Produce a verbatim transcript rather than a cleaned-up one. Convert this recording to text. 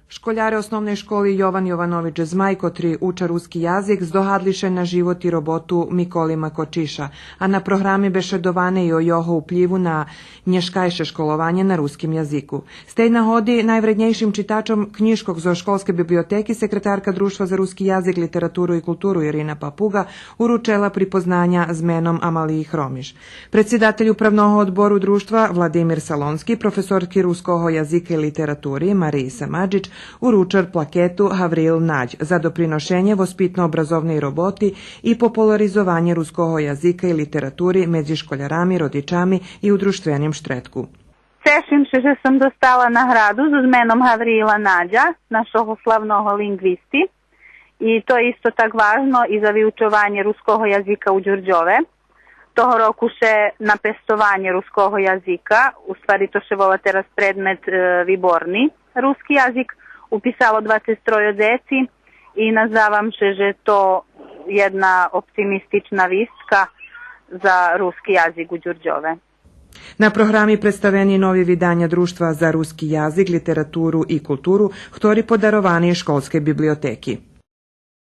Школяре Основней школи „Йован Йованович Змай“, котри уча руски язик, здогадли ше на живот и роботу Миколи Макочиша, а на програми бешедоване и о його уплїву на нєшкайше школованє на руским язику. З тей нагоди найвреднєйшим читачом кнїжкох зоз школскей библиотеки секретарка Дружтва за руски язик, литературу и културу Ирина Папуґа уручела припознаня з меном Амалиї Хромиш. Предсидатель Управного одбору Дружтва Владимир Салонски професорки руского язика и литератури Мариї Самаджич уручел плакету „Гавриїл Надь“ за доприношенє воспитно-образовней роботи и популаризованє руского язика и литератури медзи школярами, родичами и у дружтвеним штредку. Цешим ше же сом достала награду зоз меном Гавриїла Надя, нашого славного линґвисти. И то исто так важно и за виучованє руского язика у Дюрдьове. Того року ше на пестованє руского язика, у ствари то ше вола тераз предмет, е, виборни, руски язик, уписало двацец тройо дзеци и наздавам ше же то єдна оптимистична вистка за руски язик у Дюрдьове. На програми представени нови виданя Дружтва за руски язик, литературу и културу, хтори подаровани школскей библиотеки.